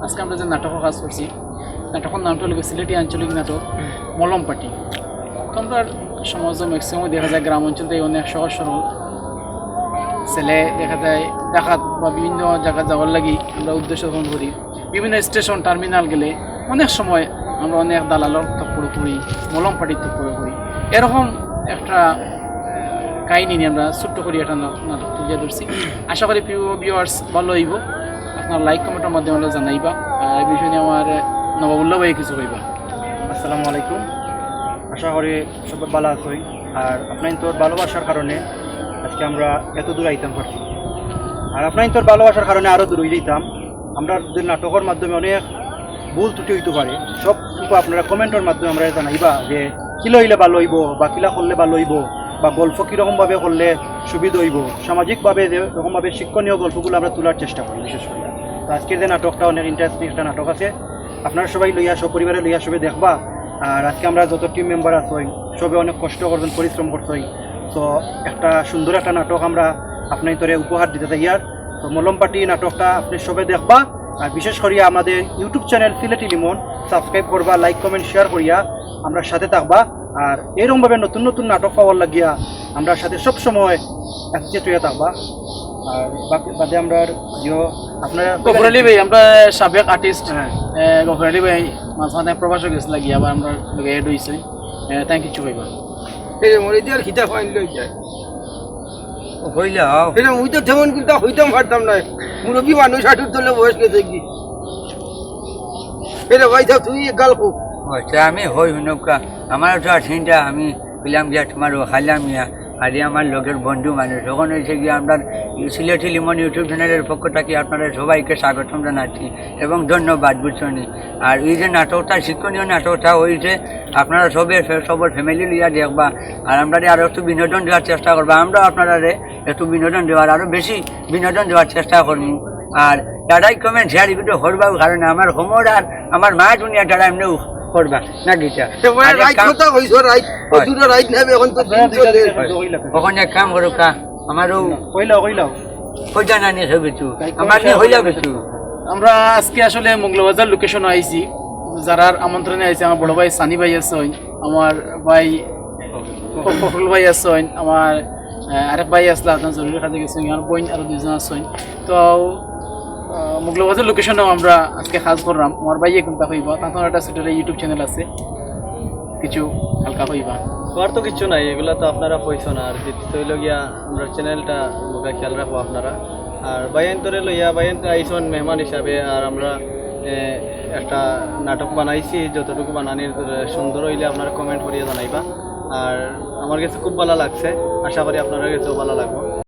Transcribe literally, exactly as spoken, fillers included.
আজকে আমরা যে নাটকর কাজ করছি, নাটকর নামটা হলো সিলেটি আঞ্চলিক নাটক মলম পার্টি। তো আমরা সমাজে ম্যাক্সিমাম দেখা যায় গ্রাম অঞ্চল থেকে অনেক সহজ সরল ছেলে দেখা যায় ডাকাত বা বিভিন্ন জায়গা যাওয়ার লাগি আমরা উদ্দেশ্য গ্রহণ করি। বিভিন্ন স্টেশন টার্মিনাল গেলে অনেক সময় আমরা অনেক দালালর তক্করে পড়ি, মলম পার্টির তক্করে পড়ি। এরকম একটা কাহিনী নিয়ে আমরা ছোট্ট করি একটা না- নাটক তুলিয়া ধরছি। আশা করি প্রিয় ভিউয়ার্স ভালো হইব। আপনার লাইক কমেন্টের মাধ্যমে আমরা জানাইবা। আর এই বিষয় নিয়ে আমার নবাবুল্লাহ ভাই কিছু কইবা। আসসালামু আলাইকুম, আশা করি সবাই ভালো আছই। আর আপনার তো ভালোবাসার কারণে আজকে আমরা এত দূর আইতাম পারছি। আর আপনার তো ভালোবাসার কারণে আরও দূর হয়ে যেতাম। আমরা যদি নাটকের মাধ্যমে অনেক ভুল ত্রুটি হইতে পারে, সব কিন্তু আপনারা কমেন্টের মাধ্যমে আমরা জানাইবা যে কিলা হইলে ভালো হইব বা কিলা করলে ভালো হইব বা গল্প কীরকমভাবে করলে সুবিধা হইব, সামাজিকভাবে যেরকমভাবে শিক্ষণীয় গল্পগুলো আমরা তোলার চেষ্টা করি বিশেষ করে। তো আজকের যে নাটকটা অনেক ইন্টারেস্টিং একটা নাটক আছে, আপনারা সবাই লইয়া সপরিবারে লইয়া সবে দেখবা। আর আজকে আমরা যত টিম মেম্বার আছই সবে অনেক কষ্ট করছেন, পরিশ্রম করছই। তো একটা সুন্দর একটা নাটক আমরা আপনার তোরে উপহার দিতে চাই। আর তো মলম পার্টি নাটকটা আপনি সবে দেখবা। আর বিশেষ করিয়া আমাদের ইউটিউব চ্যানেল সিলেটি লিমন সাবস্ক্রাইব করবা, লাইক কমেন্ট শেয়ার করিয়া আমরা সাথে থাকবা। আর এরকমভাবে নতুন নতুন নাটক পাওয়ার লাগিয়া আমরা সাথে সব সময় একচেট হইয়া থাকবা। আর বাকি বাদে আমরা ইয়ো আপনারা গফর আলী ভাই, আমরা সাবেক আর্টিস্ট, হ্যাঁ। গফর আলী ভাই মাঝে মাঝে প্রবাসে গেছে লাগি, আবার আমরা এড হইছে। থ্যাংক ইউ ভাই। এই যে মরে দিয়ে আর খিতা ফাইন লই যায়। হইলাও। এটা ওই তো তেমন কিন্তু হইতাম পারতাম না। মুরব্বী মানুষ হাঁটুর তলে বয়স গেছে কি? এটা ভাই সাহেব, তুমি এক গাল কো। আচ্ছা, আমি হই হুনকা। আমার তো আর চিন্তা, আমি কইলাম গিয়া তোমার ও খাইলাম গিয়া। আর এই আমার লগের বন্ধু মানুষ, তখন হয়েছে গিয়া আমরা সিলেটি লিমন ইউটিউব চ্যানেলের পক্ষ থেকে আপনারা সবাইকে স্বাগতম জানাচ্ছি এবং ধন্যবাদ, বুঝছনি। আর এই যে নাটকটা, শিক্ষণীয় নাটকটা হয়েছে, আপনারা সবে সবর ফ্যামিলি লইয়া দেখবা। আর আমরা আরো একটু বিনোদন দেওয়ার চেষ্টা করবা, আমরা আপনারা একটু বিনোদন দেওয়ার, আরো বেশি বিনোদন দেওয়ার চেষ্টা করবো। আর তারাই কমেন্ট শেয়ার একটু করবা, কারণ আমার হোমর আর আমার মা দুনিয়া তারা এমনিও করবা না গীতা। তো বলে আর এক রাইট কাম- কথা কইছো, রাইট। হয়। দুটো রাইট নেবে এখন তো দিন চলে। হয়। ওখানে এক কাম করো কা, আমারও কইলাও, কইলাও। কইতা না নিয়ে সব কিছু। আমার নিয়ে হইলাও কিছু। আমরা আজকে আসলে মৌলভীবাজার লোকেশনে আইছি, যারার আমন্ত্রণে আইছি, আমার বড় ভাই সানি ভাই আছইন, আমার ভাই ফখরুল ভাই আছইন, আমার আহ, আরেক ভাই আসলা, আপনার জরুরি কাজে গেছে, আমার বোন আরো দুইজন আছইন। তো আহ, মৌলভীবাজার লোকেশনেও আমরা আজকে কাজ করলাম। আমার ভাই এখন তা হইবা, তার একটা সেটার ইউটিউব চ্যানেল আছে, কিছু হালকা হইবা। আর তো কিচ্ছু নাই, এগুলা তো আপনারা কইছো না। আর দ্বিতীয় হইল গিয়া আমরা চ্যানেলটা বোকা খেয়াল রাখবো আপনারা। আর ভাইয়ান্তরে লইয়া, ভাইয়ান্ত আইসন মেহমান হিসাবে, আর আমরা এ, একটা নাটক বানাইছি, যতটুকু বানানির সুন্দর হইলে আপনারা কমেন্ট করিয়া জানাইবা। আর আমার কাছে খুব ভালো লাগছে, আশা করি আপনারা কাছেও ভালো লাগবো।